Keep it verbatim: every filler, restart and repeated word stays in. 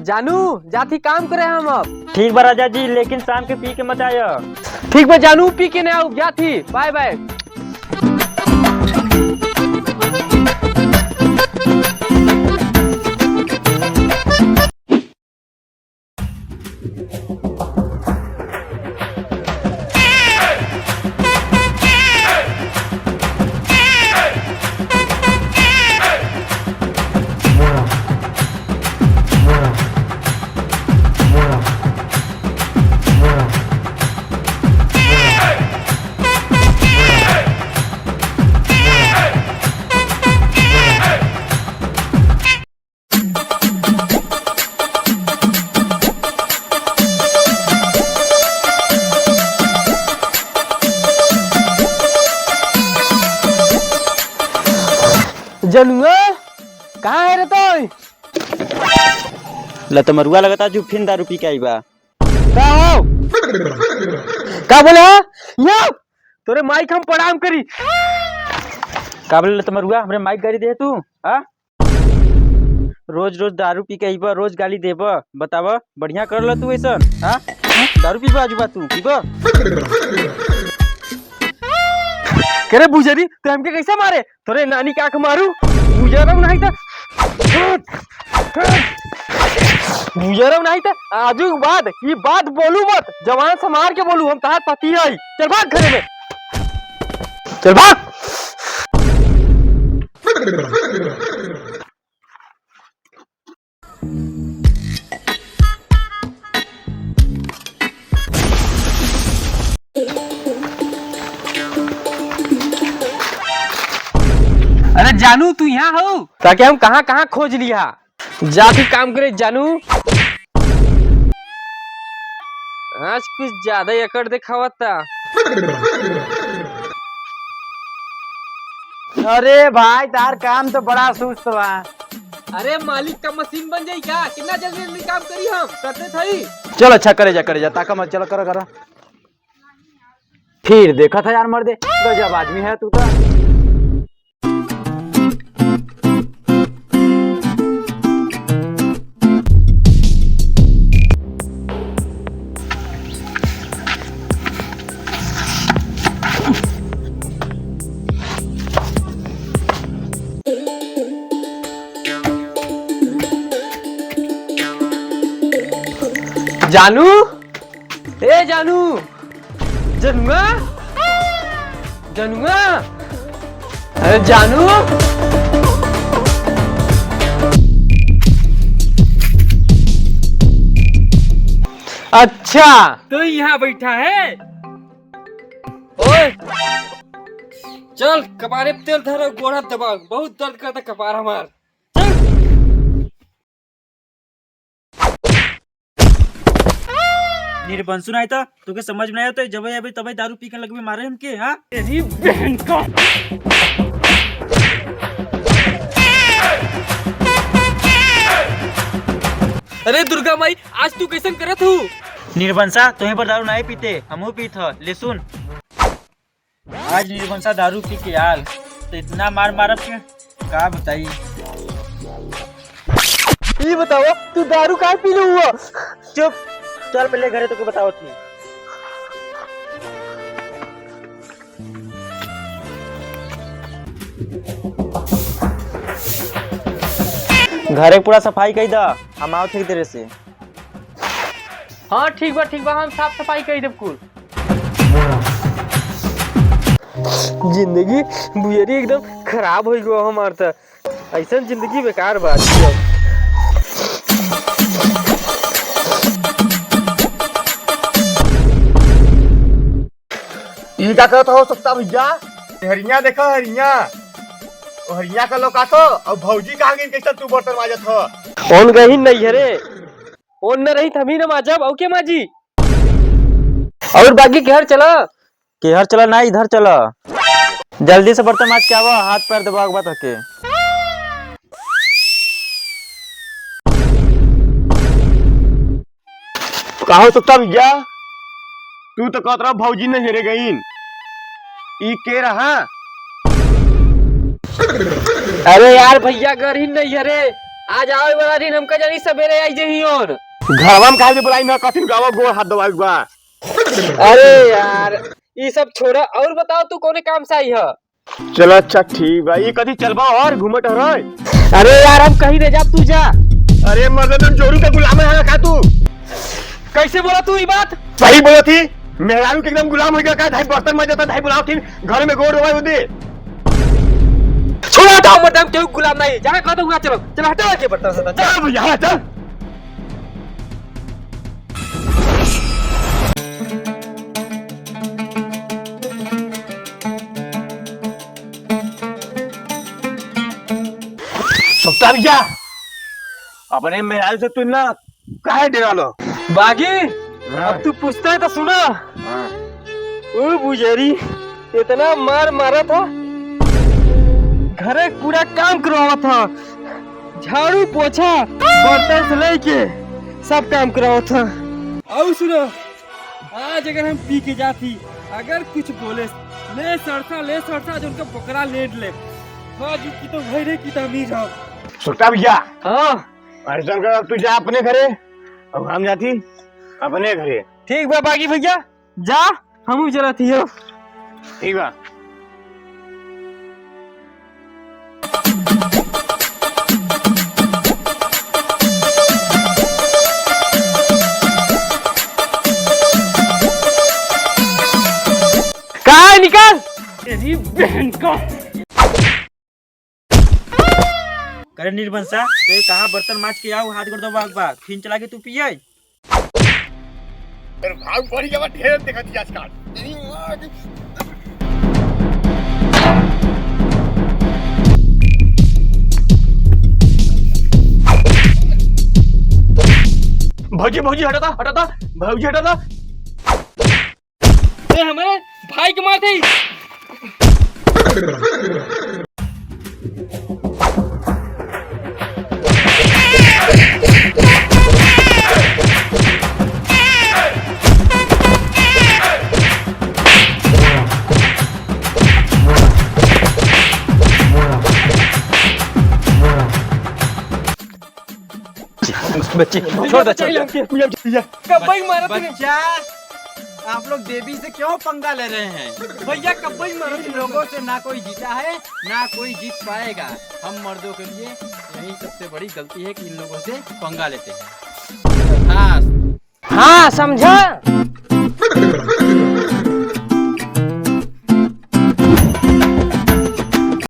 जानू, जाथी काम करे हम अब। ठीक बा राजा जी, लेकिन शाम के पी के मत आया। ठीक बा जानू, पी के नहीं आऊ, जाथी। बाय बाय। जनुआ, कहाँ है रे तोय? लतमरुआ लगता जो फिन दारू पी के आई बा। का हो? का बोले है? यो! तोरे माई के हम प्रणाम करी। का बोले लतमरुआ, हमरे माई के गाली दे तू? हाँ? रोज रोज दारू पी के अइबा, रोज गाली देबा, बतावा, बढ़िया कर ल तू ऐसन, हाँ? दारू पीबा आजू बा तू, पीबा? करे बुजरी, तू हमके कैसे मारे? तोरे नानी का आँख मारू, बुजरऊ नहीं त, बुजरऊ नहीं त, आजू के बाद, ई बात बोलू मत, जवान से मार के बोलू, हम तहार पति हई। चल भाग घरे में, चल भाग। अरे जानू, तू यहाँ हो? ताकि हम कहाँ कहाँ खोज लिहा। जा तू काम करे जानू। आज कुछ ज्यादा एकड़ देखावता। अरे भाई, तार काम तो बड़ा सुस्त बा। अरे मालिक का मशीन बन जाई का? कितना जल्दी जल्दी काम करी हम, करते थई। चल अच्छा, करे जा, करे जा, ताका मत, चल, करा, करा। फिर देखत है यार मर्दे, गजब आदमी है तू तो। जानू, ए जानू, जनुआ, जनुआ, अरे जानू। अच्छा, तू यहाँ बैठा है? ओए, चल कपारे पे तेल धर, गोड़ा दबा, बहुत दर्द करता कपार हमार। चल। निर्बंसु नहीं तो तुके समझ में नहीं होता, जब अभी तब दारू पी के लगबे मारे हमके, हाँ? तेरी बहन का। अरे दुर्गा माई, आज तू कैसन करत हू? निर्बंसा, तुहीं पर दारू नहीं पीते, हमहू पीत ह। ले सुन। आज निर्बंसा दारू पी के आल, तो इतना मार मारब के का बताई। ई बताओ, तू दारू काहे पीले हुआ? चुप, चल पहले घरे तोके बतावत ही। घरे पूरा सफाई कई दा, हम आओ ठीक तेरे से। हाँ ठीक बा, ठीक बा, हम साफ सफाई कई देब कुल। जिंदगी बुजरी एकदम खराब होइ गयो हमार त। ऐसन जिंदगी बेकार बा। ई का करत हो सत्ता भैया? हरिया देखो हरिया। ओ हरिया का लोग आतो, अब भौजी कहाँ गई, कैसे तू बर्तन माजत हो? ओन गई नहीं हरे। ओन न रही थमी न माजब, औ के माजी? और बाकी केहर चला? केहर चला ना, इधर चला। जल्दी से बर्तन माज के आवा, हाथ पैर दबाव के बात हके। कहो सुत्ता भैया, तू तो कहत रहा भौजी नहीं हेरे गईन, ई के रहा? अरे यार भैया, गरीन नहीं हरे, आज आवे वाला दिन हमका जानी सबेरे आई जही और। घरवा में काहे से बुलाई ना, कथिन गावा गोड़ हाथ दबावे के बा। अरे यार, ई सब छोड़ा और बताओ तू कौने काम से आई ह? चल अच्छा ठीक बा, ई कथी चलबा और घूमत रहे? अरे यार हम कहीं नहीं जाब, तू जा। अरे मर्द तुम जोरू के गुलाम है का तू? कैसे बोला तू ई बात? सही बोला थी, मेहरारू के एकदम गुलाम हो गया का? धाई बर्तन मांजता, धाई बुलाओ थी, घर में गोड़ रोवा दे। छोड़ा हटाओ मर्द, हम केहू गुलाम नहीं, जहाँ कहता हुआ चलो, चलो हटाओ के बर्तन से, चल। चल भैया, चल। सुट्टा भैया, अपने मेहरारू से तू ना काहे डेरालो? बागी, हाँ। अब तू पूछता है तो सुना। हाँ। ओ बुजरी, इतना मार मारा था, घरे पूरा काम करवावा था, झाड़ू पोछा बर्तन से लेके सब काम करवावा था। और सुनो, आज अगर हम पी के जाती, अगर कुछ बोले, ले सरसा, ले सरसा, जो उनका बकरा लेट ले। हाँ जी, की तो भाई रे, की तो अमीर हो। सुट्टा भैया। हाँ। ऐसा कर, अब तू जा अपने घरे, अब हम जाती अपने घरे। ठीक बा बागी भैया, जा, हमहू चलत हियो। ठीक बा। कहाँ है निकाल? तेरी बहन का। करे निर्बंसा, तो ये कहाँ बर्तन माज के आओ, हाथ गोड़ धोवा के बाद, फिन चला के तू पिए। तेरे भाव बढ़ गया, ढेर देखा थी आजकल। भौजी, भौजी, हटा था, हटा था, भौजी, हटा था। ए, हमारे भाई के मार दे। बच्ची, छोड़ दे, छोड़ दे। कब्बई मारा तूने। बच्चा, आप लोग देवी से क्यों पंगा ले रहे हैं? भैया, कब्बई मारा इन तूने। लोगों से ना कोई जीता है, ना कोई जीत पाएगा। हम मर्दों के लिए यही सबसे बड़ी गलती है कि इन लोगों से पंगा लेते हैं। हाँ। हाँ, समझा?